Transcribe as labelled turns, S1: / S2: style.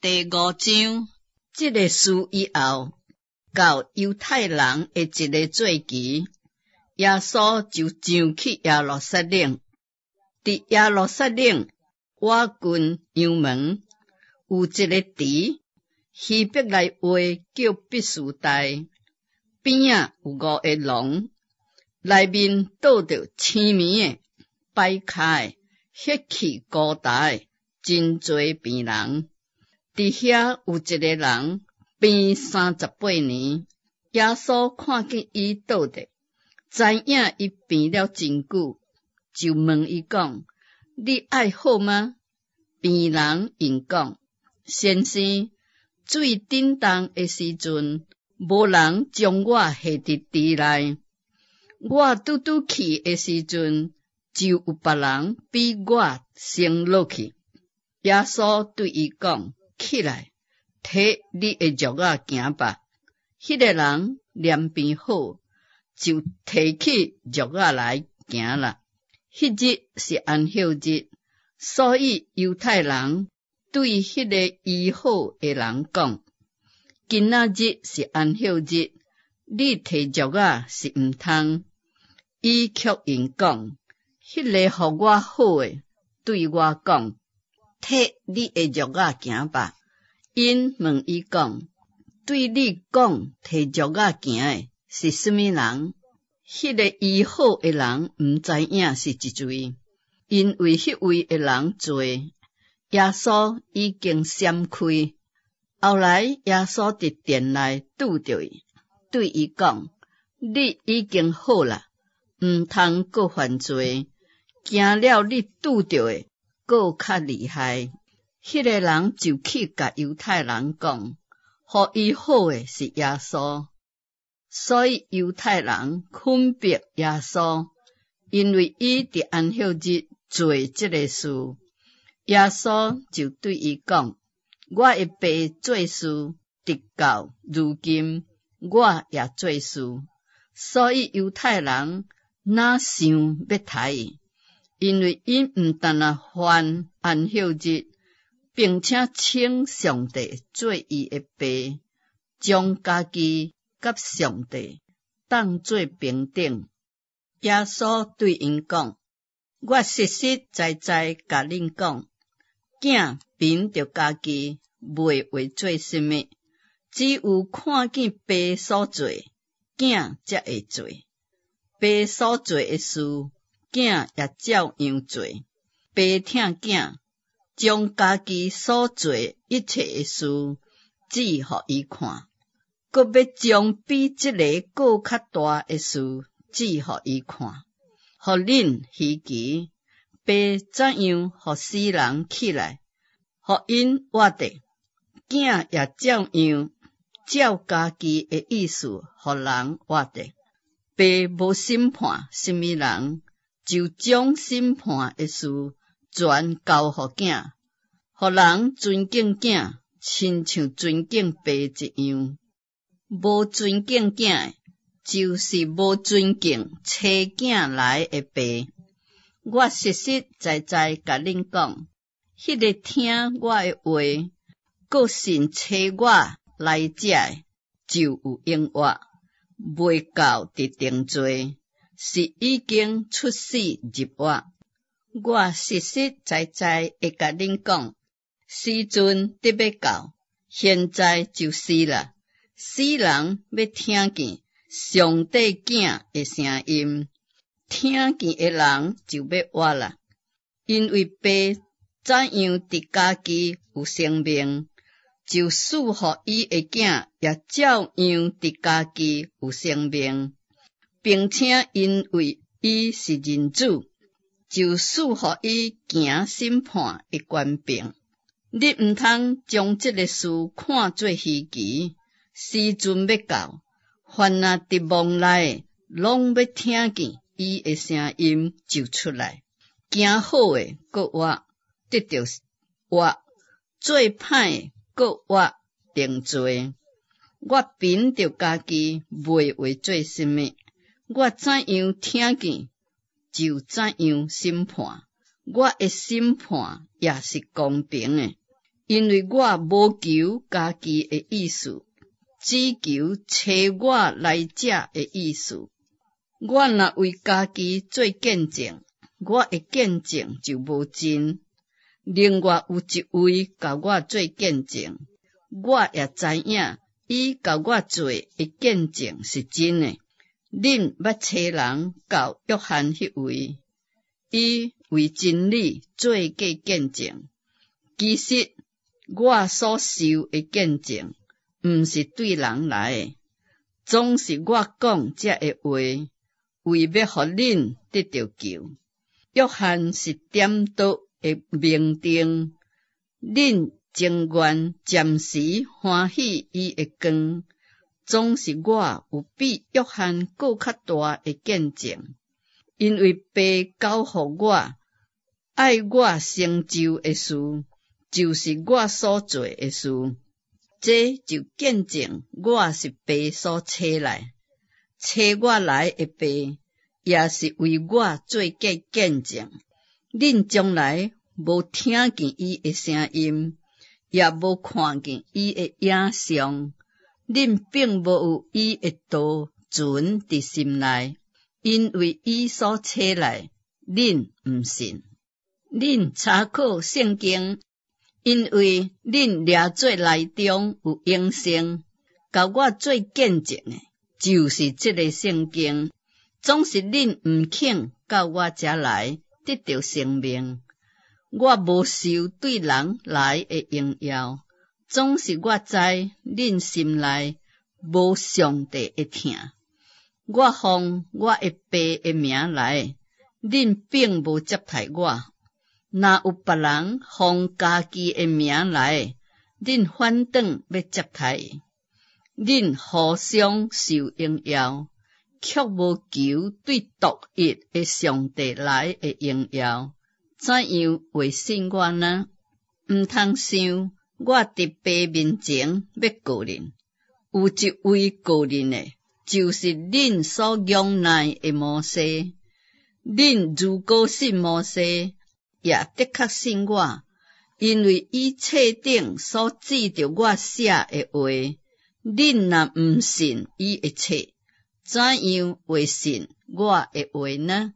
S1: 第五章，這个事以後，到猶太人的一个節期，耶穌就上去耶路撒冷。佇耶路撒冷倚近羊門，有一个池，希伯來話叫彼斯大，邊仔有五个廊，內面倒著青痼的、跛跤的、血氣高達的，真濟病人。佇遐有一个人病38年，耶穌看見伊倒著，知影伊病了真久，就問伊講：你愛好嗎？病人應講：先生，水振動的時陣，無人將我下佇池內。我拄拄去的時陣，就有別人比我先落去。耶穌對伊講：起來，提你的褥仔行吧。彼个人連病好，就提起褥仔來行啦。彼日是安息日，所以猶太人對彼个醫好的人講：今仔日是安息日，你提褥仔是毋通。伊卻應講：彼个予我好的，對我講：提你的褥仔行吧。𪜶問伊講：對你講提褥仔行的是啥物人？彼个醫好的人毋知影是一位，因為彼位的人濟，耶穌已經閃開。後來耶穌佇殿內拄著伊，對伊講：你已經好啦，毋通閣犯罪，驚了你拄著的閣較厲害。彼个人就去共猶太人講，予伊好的是耶穌，所以猶太人懇迫耶穌，因為伊佇安息日做這个事。耶穌就對伊講：我的爸做事，直到如今，我也做事。所以猶太人若想欲刣伊，因為𪜶毋但若犯安息日，並且稱上帝做伊的爸，將家己佮上帝當做平等。耶穌對𪜶講：我實實在在共恁講，囝憑著家己袂會做啥物，只有看見爸所做，囝才會做。爸所做的事，囝也照樣做。爸疼囝，將家己所做一切的事指予伊看，閣欲將比這个閣較大的事指予伊看，予恁稀奇。爸怎樣予死人起來，予𪜶活著，囝也照樣照家己的意思予人活著。爸無審判啥物人，就將審判的事全交予囝，予人尊敬囝，親像尊敬爸一樣。無尊敬囝的，就是無尊敬差囝來的爸。我實實在在共恁講，彼个聽我的話，閣信差我來者的，就有永活，袂到佇定罪，是已經出死入活。我實實在在會共恁講，時陣得欲到，現在就是啦。死人欲聽見上帝囝的聲音，聽見的人就欲活啦。因為爸怎樣佇家己有生命，就賜予伊的囝也照樣佇家己有生命，並且因為伊是人子，就賜予伊行審判的權柄。你毋通將這个事看做稀奇，時陣欲到，凡若佇墓內，攏欲聽見伊的聲音就出來。行好的，閣活，得著活；做歹的，閣活，定罪。我憑著家己袂會做啥物，我怎樣聽見，就怎樣審判。我的審判也是公平的，因為我無求家己的意思，只求差我來者的意思。我若為家己做見證，我的見證就無真。另外有一位共我做見證，我也知影伊共我做的見證是真的。恁捌差人到約翰彼位，伊為真理做過見證。其實我所受的見證，毋是對人來的，總是我講這个話，為欲予恁得著救。約翰是點燭的明燈，恁情願暫時歡喜伊的光，總是我有比約翰閣較大的見證，因為父交予我，愛我成就的事，就是我所做的事，這就見證我是父所差來，差我來的父，也是為我做過見證。恁從來無聽見伊的聲音，也無看見伊的影像，恁並無有伊的道存佇心內，因為伊所差來，恁毋信。恁查考聖經，因為恁掠做內中有永生，共我做見證的，就是這個聖經。總是恁毋肯到我遮來得著生命。我無受對人來的榮耀，總是我知恁心內無上帝的疼。我奉我的爸的名來，恁並無接待我。若有別人奉家己的名來，恁反轉欲接待伊。恁互相受榮耀，卻無求對獨一的上帝來的榮耀，怎樣會信我呢？毋通想我佇爸面前欲告恁，有一位告恁的，就是恁所仰賴的摩西。恁如果信摩西，也的確信我，因為伊冊頂所指著我寫的話。恁若毋信伊的冊，怎樣會信我的話呢？